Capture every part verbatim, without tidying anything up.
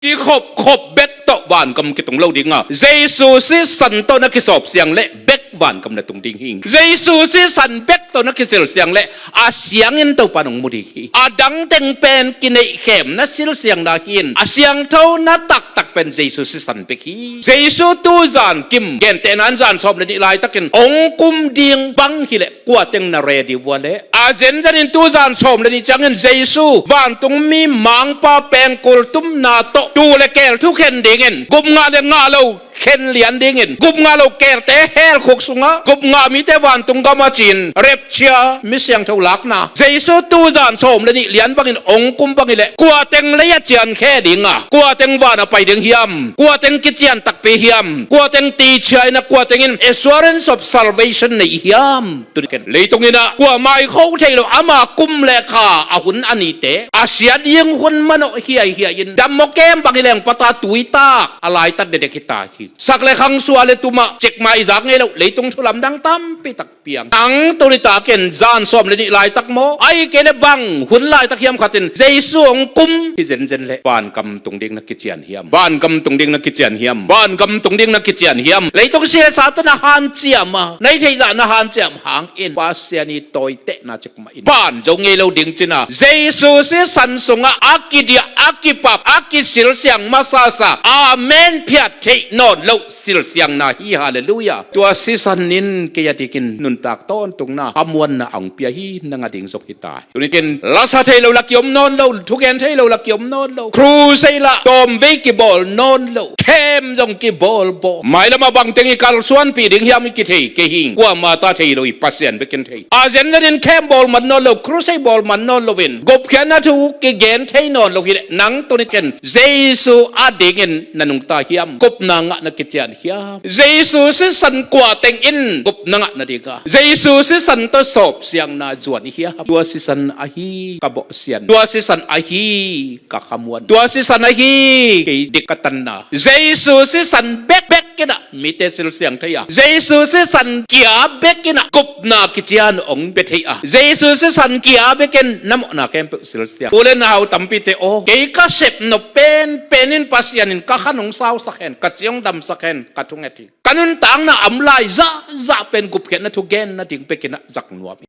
kikhop khop bek tawh vangam kitung lo ding a, Jesu sisan tawh na kisawp siang leh bek vangam na tung ding hi. Jesu sisan bek tawh na kisil siang leh a siangin Topa nong mu ding hi. A dang teng pen kineihkhem na silsiang na hi in, a siangtho na taktak pen Jesu sisan bek hi. Jesu tu zan kim, gentehna in zan sawm le nih laitakin ong kum ding bang hileh kua teng na ready vua leh? A zenzen in tu zan sawm le nih ciangin Jesu vantung mi mangpa pengkul tumna tawh tu le keel thukhen dingin, gup ngah le ngah lo khen lian dingin, gup ngah lo keelte hell khuk sungah, gup ngah mite vantung gam a ci-in rapture, mi siangtho lakna, Jesu tu zan sawm le nih lian bangin ong kum bang hileh kua teng lei a cian khe ding a, kua teng van a pai ding hiam? Kua teng kician takpi hiam? Kua teng tichia in a, kua tengin assurance of salvation nei hiam? Tuni ken leitung in a kua mai kho thei lo, ama kum le kha a hun a nite a siat ding hun manawh hiaihiai in, dammaw kem bang hi leng pata tuitak a laitat dedek hi ta hi. Sak le khang sua le tuma cekmah i zak ngei lo, leitung thu lamdang tampi tak piang. Tangtuni takin zan sawm le nih laitak maw, ahih kei leh bang hun laitak hiam khatin Jesu hong kum hi zenzen leh vangam tung ding na kician hiam? Vangam tung ding na kician hiam? Vangam tung ding na kician hiam? Leitung si le sa tawh na hanciam a, na hih theih zah na hanciam hangin Pasian i tawitehna cekmah in pan zo ngei lo ding cin a, Jesu sisan sungah a kidiah, a kipap, a kisilsiang masasa, amen phiat theih nawn loh silsiangna hi. Halleluiah. Tua sisan in kei a dikin nuntak tawntungna, a muanna a hong pia hi. Nang a ding zong hi ta hi. Tuni ken lasa thei lo la kiom nawn lo, thugen thei lo la kiom nawn lo, crusade la tawmvei kibawl nawn lo, camp zong kibawl bawl, mailam a bangteng i kalsuanpih ding hiam i kithei kei hi. Kuamah ta thei lo hi, Pasian bek in thei. A zenzen in camp bawl man nawn lo, crusade bawl man nawn loin, gupkhiatna thu kigen thei nawn lo hileh, nang tuni ken Jesu a dingin na nungta hiam? Gupna ngah na kician hiam? Jesu sisan kua teng in gupna ngah na ding a, Jesu sisan tawh sawpsiangna zuan i hiam? Tua sisan ahi ka bawhsian, tua sisan ahi ka khamuan, tua sisan ahi kei dik ka tanna. Jesu sisan bekbek in a mite silsiang thei a, Jesu sisan kia bek in a gupna kician hong bia thei a, Jesu sisan kia bek in na mawhna khempeuh silsiang. U le nau tampite aw, kei ka sepnop penpen in Pasian in ka khan hong sausak hen, ka ci hong damsak hen ka thunget hi. Ka nuntakna a om lai zahzah pen gupkhiatna thugen nading bek in a zak nuam hi.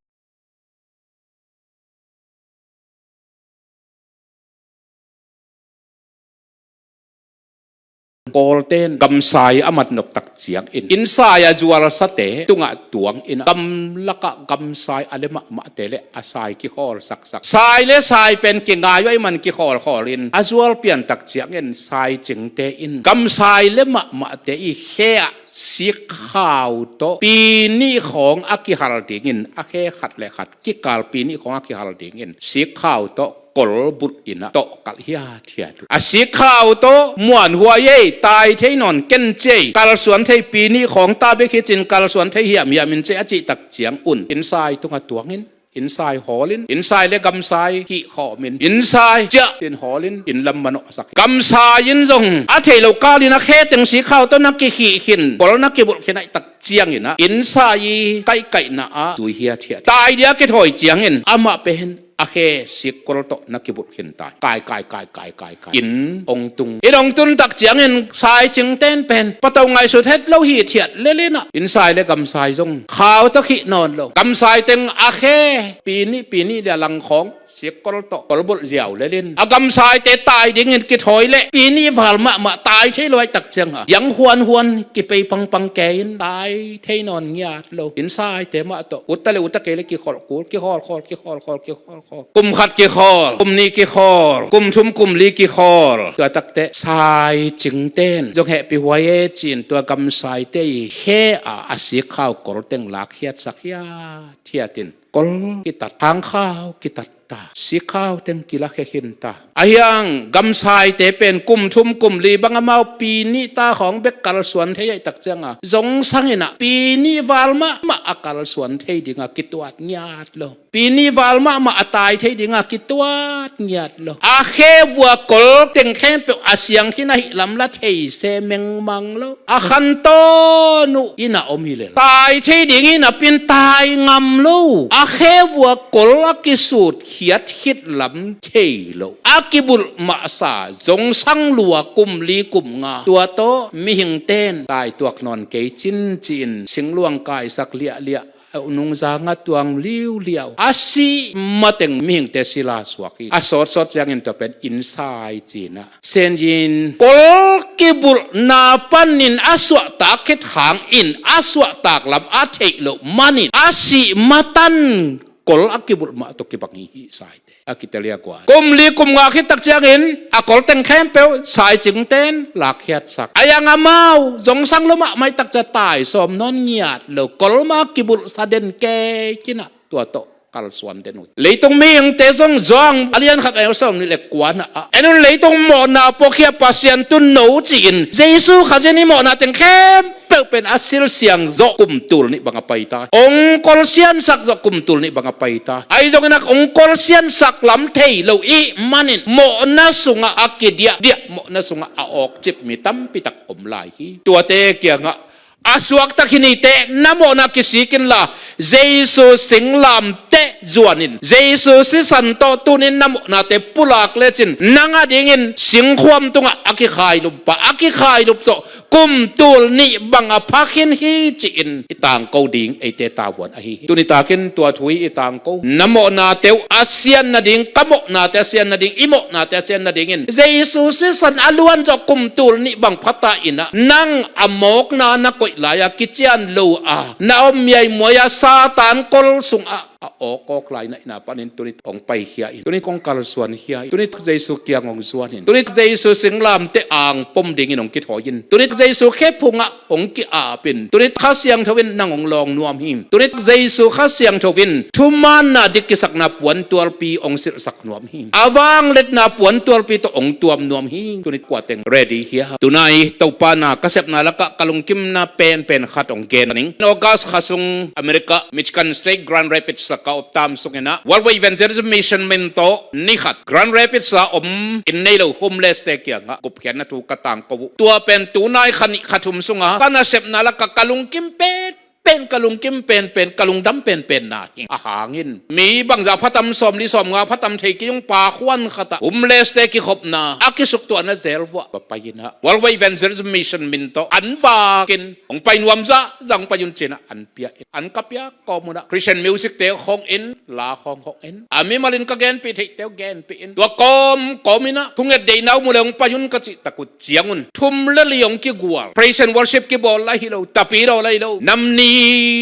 Kawlten gamsai a mat nop tak ciangin, innsai a zualsate tungah tuangin, gamlakah gamsai a le mahmahte le a sai kikhawlsaksak, sai le sai pen kingai uh ahih man kikhawlkhawl in, a zual piantak ciangin sai cingte in gamsai le mahmahte i khe ah sikkhau tawh pi nih khawng a kihal dingin, a khe khat le khat kikal pi nih khawng a kihal dingin sikkhau tawh kolbulh in a tawh kalh hiathiat uh. A sikkhau tawh muanhuai ei, tai thei nawn ken ci ei, kalsuan thei pi nih khawng ta bek hi cin, kalsuan thei hiamhiam in ci ei a cihtak ciangun, innsai tungah tuangin, innsai hawlin, innsai le gamsai kihkhawmin, innsai ciah in hawlin, inn lam manawhsak. Gamsai in zong a thei lo kalin a khe teng sikkhau tawh na kikhih khin, kol na kibulh khin ahih tak ciangin a, innsai i kaihkaihna ah tui hiathiat. Tai dia kithawi ciangin amah pen a khe sikkol tawh na kibulh khin tai. Kai, kai, kai, kai, kai, kai. Inn hong tung. Inn hong tun tak ciangin sai cingten pen patau ngaihsut het lo hithiat lel in a, innsai le gamsai zong khau tawh khih nawn lo. Gamsai teng a khe pi nih, pi nih dia lang khawng sikkol tawh kolbulh ziau lel in, a gamsaite tai dingin kithawi leh pi nih val mahmah tai thei lo ahih tak ciang a, diang huanhuan kipei pangpang kei in tai thei nawn ngiat lo. Innsaite mah tawh utta le utta kei le kikholh kul, kikholh khawl, kikholh khawl, kikholh khawl. Kum khat kikhawl, kum nih kikhawl, kum thum kum li kikhawl. Tua takteh sai cingten zong hehpih huai e ci-in tua gamsaite i khe a, a sikkhau kol teng lakkhiatsak hiathiat in, kol kitat, khangkhau kitat ta, sikkhau teng kilakhia khin ta. Ahi hang gamsaite pen kum thum kum li bang amau pi nih ta khawng bek kalsuan thei ahih tak ciang a, zongsang in a pi nih val mahmah a kalsuan thei ding a kituat ngiat lo. Pi ni val mahmah a tai thei dinga kituat ngiat lo. A khe vua kol teng khempeuh a siang khin ahih lam la thei se mengmang lo. A khan tawn uh inn ah om hi lel. Tai thei dingin a pin tai ngam lo. A khe vua kol a kisut khiat khit lam thei lo. A kibulh mahsa zongsang lua kum li kum nga. Tua tawh mihing ten tai tuak nawn kei cin ci-in singluang kaisak liahliah. A unung zanga tuang liuliau. A sih mateng mihingte sila suak hi. A sawtsawt ciangin tua pen innsai cinah. Senyin kol kibulhna panin a suahtak khit hangin a suahtak lam a theih loh manin a sih matan kol a kibulh mah tawh kibang hi hi saite. A kitelia kuan. Kum li kum nga khit tak ciangin a kol teng khempeuh saicingten lakkhiatsak. A yang amau zongsang lo mahmah tak cia tai sawm nawn ngiat lo. Kol mah kibulhsa den kei kinah tua tawh kalsuan den uh. Leitung mihingte zong Johan a lian khat a neu sawm nih le kuana ah en un, leitung mawhna puakhia Pasian tun no ci-in Jesu Khazih in i mawhna teng khempeuh pen a silsiang zawh kum tul nih bang a pai ta. Ong kol siansak zawh kum tul nih bang a pai ta. Ahi zongin a ong kol siansak lam thei lo i manin mawhna sungah a kidiahdiah, mawhna sungah a awkcip mi tampi tak om lai hi. Tuate kiangah a suaktak hi nite, na mawhna kisik inla Jesu singlamteh zuanin, Jesu sisan tawh tunin na mawhnate pulak lecin nang a dingin singkhuam tungah a kikhailup pah, a kikhailup zawh kum tul nih bang a pha khin hi ci-in i tangko ding eite tavuan ahi hi. Tuni takin tua thu hi i tangko. Na mawhnate uh a sian nading, ka mawhnate a sian nading, i mawhnate a sian nadingin Jesu sisan a luan zawh kum tul nih bang pha ta inah nang a mawkna na koih lai-a kician lo a na om miaimuai-a Satan kol sungah a awkawk lai na ina panin tuni hong paikhia in. Tuni hong kalsuankhia in. Tuni Jesu kiang hong zuan in. Tuni Jesu singlamteh angpom dingin hong kithawi in. Tuni Jesu khephungah hong ki-ap in. Tuni Kha Siangtho in nang hong lawng nuam hi. Tuni Jesu Kha Siangtho in thumaanna dik kisakna puantualpi hong silhsak nuam hi. A vangliatna puantualpi tawh hong tuam nuam hi. Tuni kuateng ready hi a. Tunai Topa na ka sepna lakah ka lungkimna penpen khat hong gen ning. August kha sung America, Michigan State, Grand Rapids ah ka op tam sungin ah Worldwide Evangelism Mission min tawh ni khat Grand Rapids ah om inn nei lo homeless te kiangah gupkhiatna thu ka tangko uh. Tua pen tunai kha nih kha thum sungah ka nasepna lakah ka lungkim pen pen, ka lungkim penpen, ka lungdam penpen na hi. A hangin mi bangzah phatam, sawmli sawmnga phatam thei kei ung, pa khuan khatah homeless te kikhopna a kisuktuahna zel vuah va pai inah Worldwide Evangelism Mission min tawh an vakin hong pai nuam zahzah hong pai un cinah an pia in. An ka piak kawm unah Christian music te khong in, la khong khong in, a mimalin ka genpih theihte uh genpih in, tua kawmkawm inah thunget deihna uh mu le hong pai un ka cih tak uh ciangun thum le li hong kigual. Praise and worship kibawl la hi lo, tapidaw la hi lo, nam ni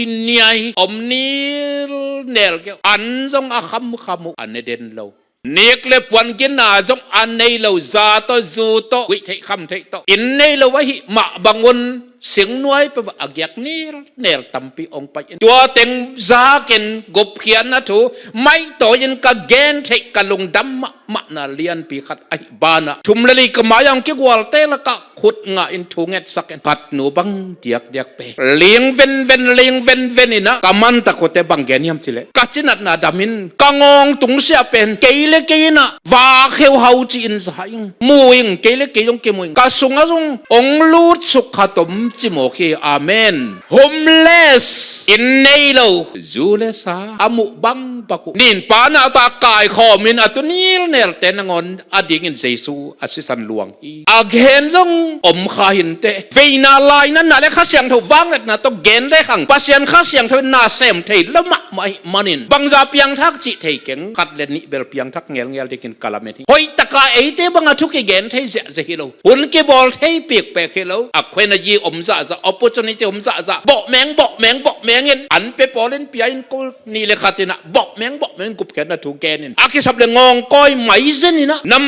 niai om nilnel keu, an zong a khamkham uh, a ne den lo. Nik le puan ginna zong a nei lo, za tawh zu tawh guih theih kham theih tawh inn nei lo ahih mah bangun singnuai peuh ah a giak nilnel tampi hong pai in. Tua teng zakin gupkhiatna thu maitawi in ka gen theih, ka lungdam mahmahna lianpi khat ahih banah thum le li ka mai-ah hong kigualte lakah khut ngah in thu ngetsak in, khat nu bang diakdiak pe. Ling venven, ling venven inah ka mantak uh te bang gen hiam cileh, ka cinatna dam in, ka ngawng tungsiah pen kei le kei inah vak heuhau ci-in za ing, mu ing, kei le kei zong kimu ing, ka sungah zong hong lutsuk khat om ci mawk hi. Amen. Homeless, inn nei lo, zu le sa a muh bangbang uh, ninpa nata kaikhawm in a tu nilnelte nangawn a dingin Jesu a sisan luang hi. A gen zong om kha hinteh. Veina lainatna le Kha Siangtho vangliatna tawh gen le khang Pasian Kha Siangtho in na sem thei lo mahmah ahih manin bangza piangthak cih thei keng, khat le nih bel piangthak ngelngel dikin ka lamen hi. Hoihtaka eite banga thu kigen thei ziahziah hi lo, hun kibawl thei pikpek hi lo. A khuena yi om zahzah, opportunity om zahzah, bawhmeng bawhmeng bawhmeng in an pe pawl in pia in, ko nih le khat inah bawhmeng bawhmeng gupkhiatna thu gen in, a kisap le ngawngkawi maizen inah nam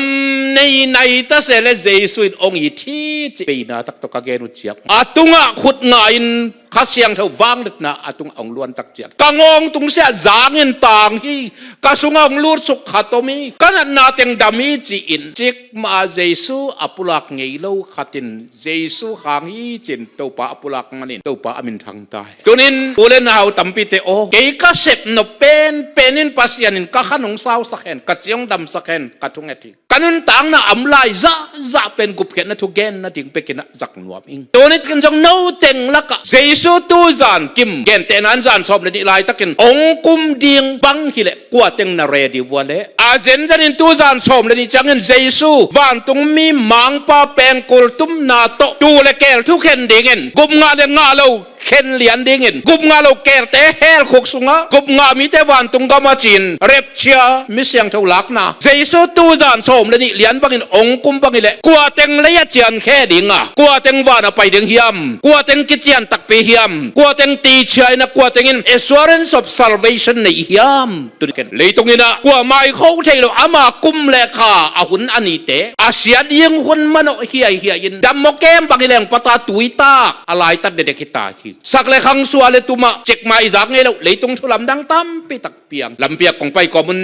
nei nai ta se le Jesu in hong it hi cih veina tak tawh ka gen uh ciak. A tungah khut ngah in Kha Siangtho vangliatna a tungah hong luantak ciang, ka ngawng tungsiah zangin tang hi, ka sungah hong lutsuk khat om hi, ka natna teng dam hi ci-in, cikmah Jesu a pulak ngei lo khat in Jesu khang hi ci-in Topa a pulak manin Topa a minthang ta hi. Tunin u le nau tampite aw, kei ka sep nop penpen in Pasian in ka khan hong sausak hen, ka ci hong damsak hen, ka thunget hi. Ka nuntakna a om lai zahzah pen gupkhiatna thu genna ding bekin ah zak nuam ing. Tuni takin zong no teng lakah Jesu tuzan kim, gentehna in zan sawm le nih laitakin hong kum ding bang hileh kua teng na ready vua leh, a zenzenin tuzan sawm le nih ciangin Jesu vantungmi mangpa pengkul tumna tawh tuu le keel thukhen dingin, gup ngah le ngah lo khen lian dingin, gup ngah lo keelte hell khuk sungah, gup ngah mite vantung gamah ci-in rapture, mi siangtho lakna, Jesu tuzan sawm le nih lian bangin hong kum bang hileh kua teng lei ah ciankhe ding a, kua teng van ah pai ding hiam, kua teng kician takpi hiam, kua teng tichia in ah, kua tengin assurance of salvation nei hiam? Tuni ken leitung in ah kua mai kho thei lo, ama kum le kha a hun a nite a sia ding hun manawh hiaihiai in, dammawh kem bang hileng pata tuitak a laitat dedek hita hi. Sak le khang sua le tumah cikmah i zak ngei loh leitung thu lamdang tampi tak piang. Lampiak kong pai kawm un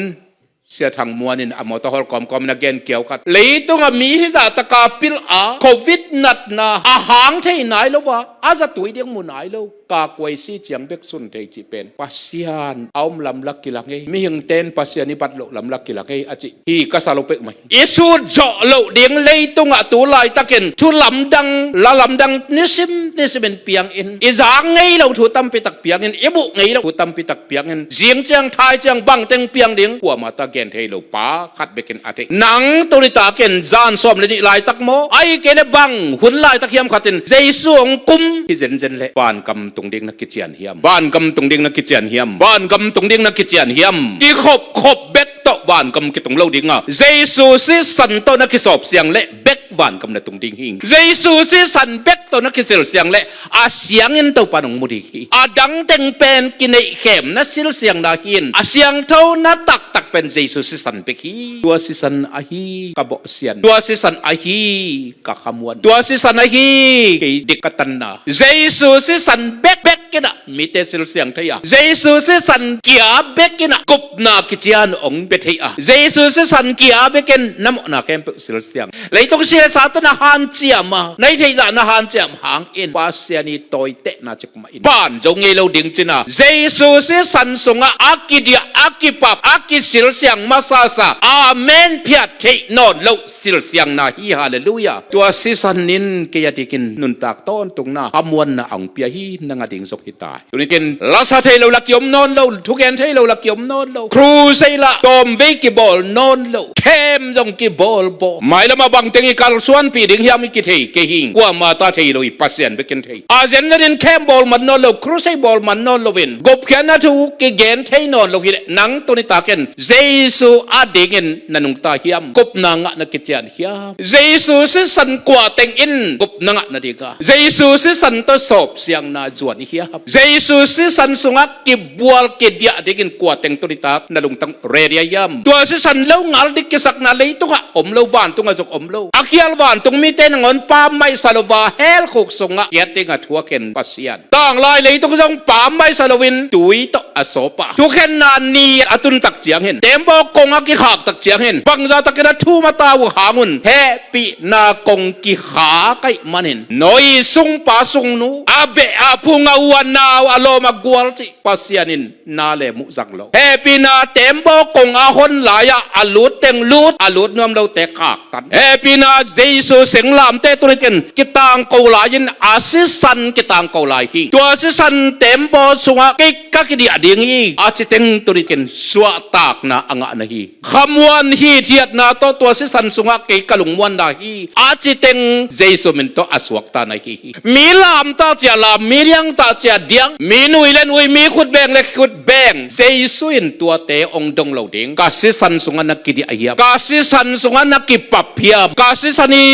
Sia Thang Muan in a mawtaw hawl kawmkawm in a gen kiau khat, leitung a mi hizah taka pil a covid natna a hang thei nai lo a, a zatui ding mu nai lo, ka kuaisi ciang bek sun thei cih pen Pasian a om lamlak kilang ei, mihingte in Pasian i bat loh lamlak kilang ei a cih hi ka sa lo peuhmah hi. I sut zawh loh ding leitungah tu laitakin thu lamdang, la lamdang nisim nisimin piangin, i zak ngei loh thu tampi tak piangin, i muh ngei loh thu tampi tak piangin, zing ciang thai ciang bangteng piang ding kuamah ta gen thei lo pa khat bekin a thei. Nang tuni takin zan sawm le nih laitak maw, ahih kei leh bang hun laitak hiam khatin Jesu hong kum hi zenzen leh vangam tung ding na kician hiam? Vangam tung ding na kician hiam? Vangam tung ding na kician hiam? Kikhopkhop bek tawh vangam kitung lo ding a, Jesu sisan tawh na kisawp siang leh bek vangam na tung ding hi. Jesu sisan bek tawh na kisil siang leh a siangin Topa nong mu ding hi. A dangteng pen kineihkhem na silsiang na hi in, a siangtho na taktak pen Jesu sisan bek hi. Tua sisan ahi ka bawhsian, tua sisan ahi ka khamuan, tua sisan ahi kei dik ka tanna. Jesu sisan bekbek in ah mite silsiang thei a, Jesu sisan kia bek in ah gupna kician hong pia thei a, Jesu sisan kia bek in na mawhna khempeuh silsiang. Leitung si le sa tawh na hanciam a, na hih theihzah na hanciam hangin Pasian i tawitehna cikmah in pan zo ngei lo ding cin a, Jesu sisan sungah a kidiah, a kipap, a kisilsiang masasa, amen phiat theih nawn loh silsiangna hi. Halleluiah. Tua sisan in kei a dikin nuntak tawntungna, a muanna a hong pia hi. Nang a ding zong hi ta hi. Tuni ken lasa thei lo la kiom nawn lo, thugen thei lo la kiom nawn lo, crusade la tawmvei kibawl nawn lo, camp zong kibawlbawl, mailamah bangteng i kalsuanpih ding hiam i kithei kei hi. Kuamah ta thei lo hi, Pasian bekin thei. A zenzenin camp bawl man nawn lo, crusade bawl man nawn loin, gupkhiatna thu kigen thei nawn lo hileh nang tuni takin Jesu a dingin na nungta hiam? Gupna ngah na kician hiam? Jesu sisan kua teng in gupna ngah na ding a, Jesu sisan tawh sawpsiangna zuan i hiam? Jesu sisan sungah kibual kidiah dingin kua teng tuni tak na lungtang ready a hiam? Tua sisan lo ngal dik kisakna leitungah om lo, vantungah zong om lo. A khial vantung mite nangawn pammaih sa lo a, hell khuk sungah kiat dingah thuak hen Pasian. Tanglai leitung zong pammaih sa loin tui tawh a sawp a, thukhenna ni a tun tak ciangin, teembaw kong a kikhak tak ciangin, bangzah takin a thum a ta uh hang un hehpihna kong kikhak ahih manin, Noah sungpa sungnu, a beh a phung, a u a nau, a lawm a gual cih Pasian in na le muh zang lo. Hehpihna teembaw kong a hon lai-ah a lut teng lut, a lut nuam lote khak tan. Hehpihna Jesu singlamteh tuni ken kitangko lai-in a sisan kitangko lai hi. Tua sisan teembaw sungah kei ka kidiah ding hi a ci teng tuni ken suahtakna a ngah na hi. Khamuan hithiatna tawh tua sisan sungah kei ka lungmuanna hi a ci teng Jesu min tawh a suakta na hi hi. Mi lamtak ciah lam, mi diangtak ciah diang, mi nui le nui, mi khutbeng le khutbeng, Jesu in tuate hong dong lo ding. Ka sisan sungah na kidiah hiam? Ka sisan sungah na kipap hiam? Ka sisan i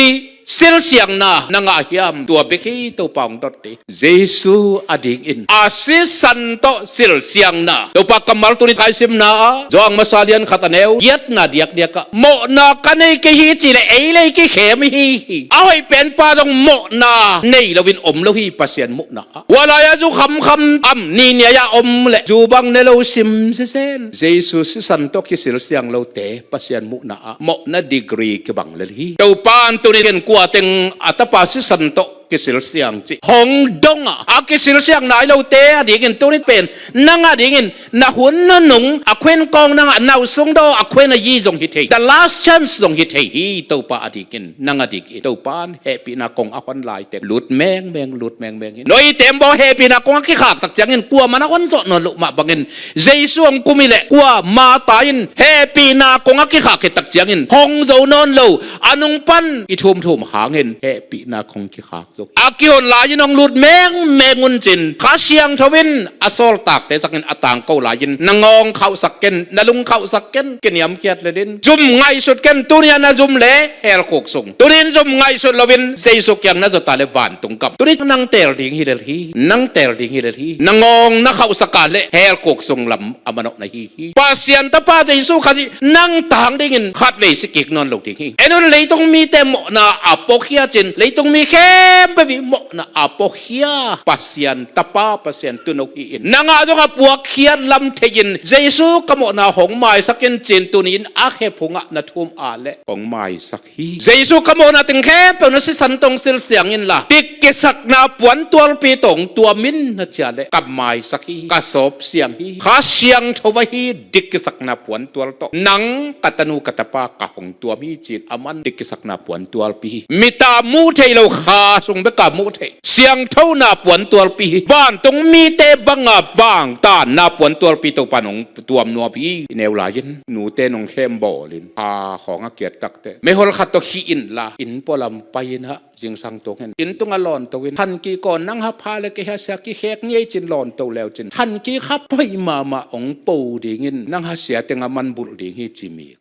Silsiangna na ngah hiam? Tua bek hi Topa hong dot ding. Jesu adingin a sisan tawh silsiangna. Topa kammal tuni thaisimna ah Johan masa lian khat a neu giatna diakdiak ah mawhna ka nei kei hi cih leh ei leh kikhem hi hi. A hoih penpa zong mawhna nei loin om lo hi, Pasian muhna ah. Tua lai-ah zu khamkham am niniai-ah om leh zu bang ne lo sim sisel. Jesu sisan tawh kisilsiang lote Pasian muhna ah mawhna degree kibang lel hi. Topa in tuni ken kua teng a tapa sisan tawh kisilsiang cih hong dong a, a kisilsiang nai lote adingin tuni pen nang adingin na hun na nung a khunkawng nang ah nausung daw a khuen a yi zong hi thei, the last chance zong hi thei hi. Topa adingin nang adingin Topa in hehpihna kong a hon lai teng lut mengmeng, lut mengmeng hi. Noah tembaw hehpihna kong a kikhak tak ciangin kuaman a hon zawh nawn loh mah bangin Jesu hong kum hi leh kuamah ta in hehpihna kong a kikhak hi tak ciangin hong zo nawn lo. A nung pan i thumthum hangin hehpihna kong kikhak zo. A kihon lai-in hong lut mengmeng un cin Kha Siangtho in a sawltakte sakin a tangko lai-in na ngawng khauhsak ken, na lung khauhsak ken, kiniamkhiat lel in zum ngaihsut ken. Tuni-a na zum leh helkhuk sung, tuni-in zum ngaihsut loin Jesu kiang na zawta leh vantung gam. Tuni nang teel ding hi lel hi, nang teel ding hi lel hi. Na ngawng na khauhsak a leh helkhuk sung lam a manawh na hi hi. Pasian tapa Jesu Khazih nang tang dingin khatvei si kik nawn lo ding hi. En un, leitung mite mawhna a puakhia cin, leitung mi khempeuh i mawhna a puakhia Pasian tapa, Pasian tuuno hi-in nang ah zong a puakkhiat lam thei-in Jesu ka mawhna hong maisak in cin tuni-in a khephungah na thum a leh hong maisak hi. Jesu ka mawhna teng khempeuh na sisan tawh hong silsiang inla, dikkisakna puantualpi tawh hong tuam in na ci a leh ka maisak hi, ka sawpsiang hi. Kha Siangtho ahi dikkisakna puantual tawh nang ka tanu ka tapa ka hong tuam hi ci-in aman dikkisakna puantualpi hi. Mit a muh theih loh, kha sung bek a muh theih siangthona puantualpi hi. Vantung mite banga vangtanna puantualpi Topa in hong tuam nuam hi. I neu lai-in nute in hong khem bawlin, kha khawng a kiat takteh meihol khat tawh khih inla, inn pualam pai-in ah zingsang tung hen, inn tungah lawnto in, thanki kaw, nang ha pha leh kei ha sia, kikhek ni ei cin lawnto leu cin, thanki kha poi mahmah hong po dingin nang ha sia teng a man bulh ding hi ci mikmeh.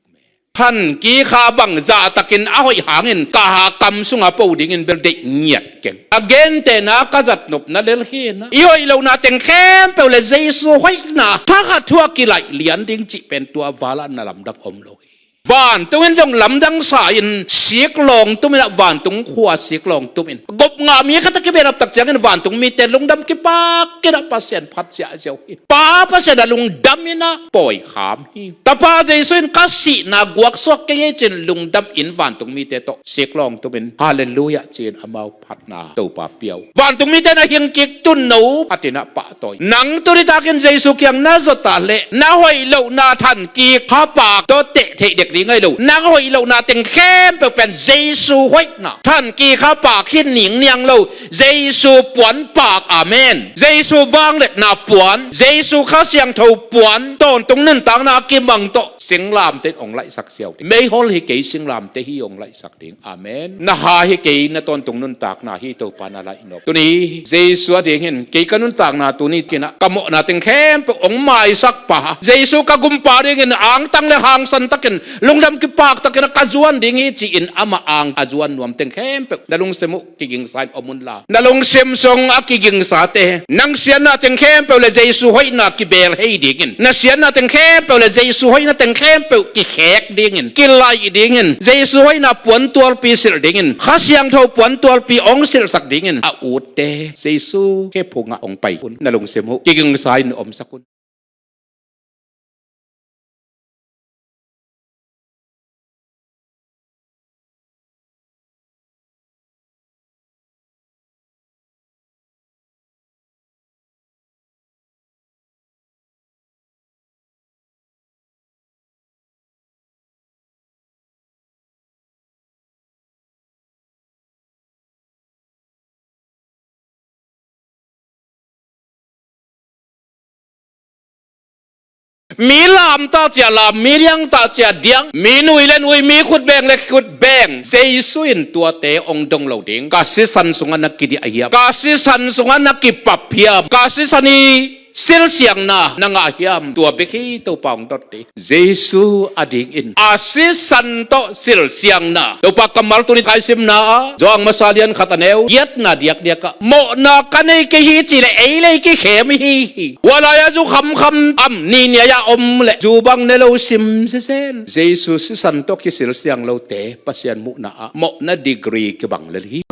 Thanki kha bang zahtakin a hoih hangin ka ha kam sungah po dingin bel deih ngiat keng. A gentehna ka zat nopna lel hi na, i hoih lohna teng khempeuh leh Jesu hoihna thakhat thu a kilaih lian ding cih pen tua val ah na lamdang om lo hi. Vantung in zong lamdang sa-in sik lawng tumin ah, vantung khua sik lawng tumin gupngah mi khat a kibehlap tak ciangin vantung mite lungdam kipak in ah Pasian phat ziahziah uh hi. Pa Pasian a lungdam in ah pawi kham hi. Tapa Jesu in ka sihna guaksuak kei hi cin lungdam in vantung mite tawh sik lawng tumin halleluiah ci-in amau phatna Topa pia uh. Vantung mite na hing kik tun no phatin ah pahtawi. Nang tuni takin Jesu kiang na zawta leh na hoih lohna thanki kha pak tawh teh theih dek ding ahi lo. Nang hoih lohna teng khempeuh pen Jesu hoihna thanki kha pak hi ningniang lo. Jesu puanpak, amen. Jesu vangliatna puan, Jesu Kha Siangtho puan, tawntung nuntakna a kimang tawh singlamteh in hong laihsak ziau ding. Meihol hi kei, singlamteh hi hong laihsak ding. Amen. Na ha hi kei, na tawntung nuntakna hi Topa na laihnop. Tuni Jesu adingin kei ka nuntakna tuni kinah ka mawhna teng khempeuh hong maisak pa, Jesu ka gumpa dingin angtang leh hangsan takin lungdam kipak takin a ka zuan ding hi ci-in amah ang a zuan nuam teng khempeuh na lungsim uh kigingsa in om unla, na lungsim sung a kigingsate, nang siatna teng khempeuh leh Jesu hoihna kibeel hei dingin, na siatna teng khempeuh leh Jesu hoihna teng khempeuh kikhek dingin, kilaih dingin, Jesu hoihna puantualpi silh dingin, Kha Siangtho puantualpi hong silhsak dingin a utte Jesu khephungah hong pai un. Na lungsim uh kigingsa in omsak un. Mi lamtak ciah lam, mi diangtak ciah diang, mi nui leh nui, mi khutbeng leh khutbeng, Jesu in tuate hong dong lo ding. Ka sisan sungah na kidiah hiam? Ka sisan sungah na kipap hiam? Ka sisan i silsiangna na ngah hiam? Tua bek hi Topa hong dot hi. Jesu adingin a sisan tawh silsiangna. Topa kammal tuni kaisimna ah Johan masa lian khat a neu giatna diakdiak ah mawhna ka nei kei hi ci leh ei lei kikhem hi hi. Ua lai-ah zu khamkham am niniai-ah om leh zu bang ne lo sim sesen. Jesu sisan tawh kisilsiang lote Pasian muhna ah mawhna degree kibang lel hi.